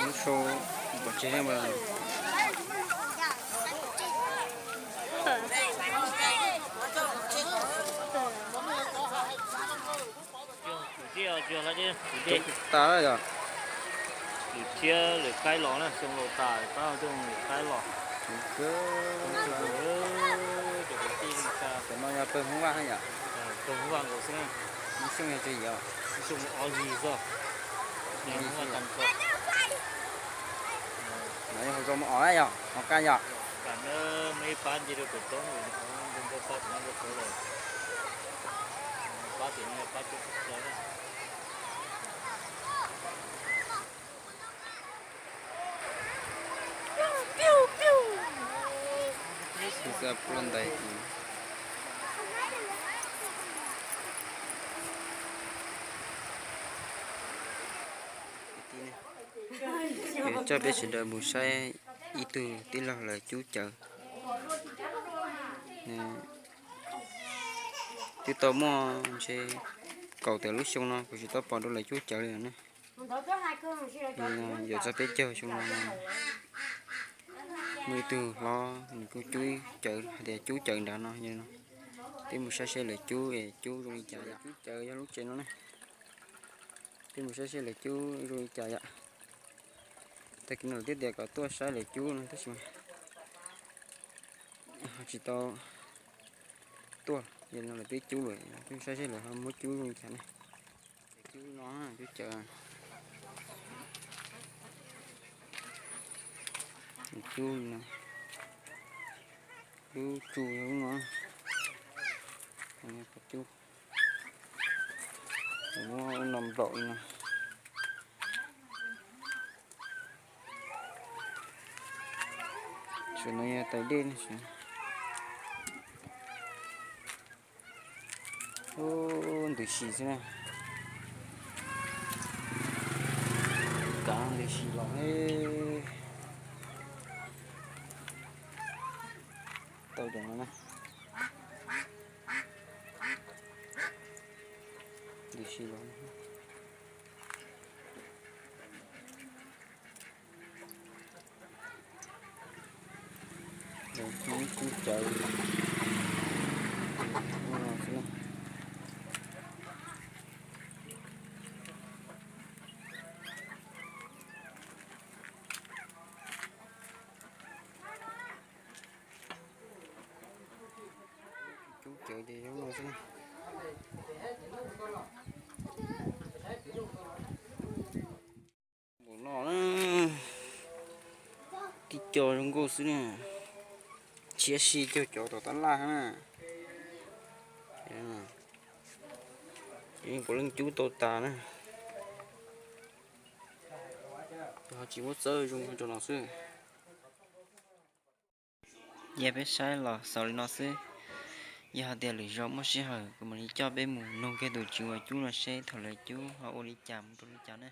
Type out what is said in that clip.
Lub sau pov tseg mas. Tus tas lawm yog. Tus tshiab lwm qaib los na, xyoo laus tas pab coj lwm qaib los. Cov no yog pawg Hmoob Vaj yom? Pawg Hmoob Vaj nkaus xwb na. Lub xyoo yog tsawg yim os? Lub xyoo ob yig xwb. Hmoob Vaj tag nrho. No yog hauv zos Mus Os na yog, Mus Kaj yom? Kam na, muaj ib pab nce rau pem roob, nce nce pab tus no rau tod lawm. Pab tim no yog pab coob tshaj plaws na. Xab pub laj ntais. Coj peb sawv daws mus saib ib tug tij laug lawv cub cawv. Twb tau muaj ntshe kaum tawm lub xyoo no kuv tsis tau pom dua lawv cub cawv li na. Yuav txog peb caug xyoo no, muaj ib tug hlob nws kuj cub cawv, hais tias cub cawv nrad no. Peb mus saib seb lawv cub es cub zoo li cas yom. Cub cawv yog lub tsev no ne. Peb mus saib seb lawv cub zoo li cas yom. Tag kis no lawv twb tias kom tuaj saib lawv cub no tab sis ho tsis tau tuaj, yog no lawv twb cub lawm, peb mus saib seb lawv ho muab cub zoo li cas ne. Cub no, cub cawv. Cub no, lub tsu lub no. Cub, muab lub no nplaum li no. Saum no yog tais dej ne. Ub, ntws si xwb na. Kav ntws si los. Tau cov no na. Ntws si los. Cub cawv no xwb. Cub cawv ces zoo no xwb. Npaum no na, tib co zoo nkauj xwb na. Tshiab si cuag cov tom tab laj na. Puav leej cub tau tas na. Ho tsis muab txawb zoo rau no xwb. Yog peb saib los xaus li no xwb. Yog hais tias lwm zaus muaj sij hawm kuv mam li coj peb mus noog kiag tus tswv uas cub no seb thaum lawv cub ho ua li cas mus rau li cas na.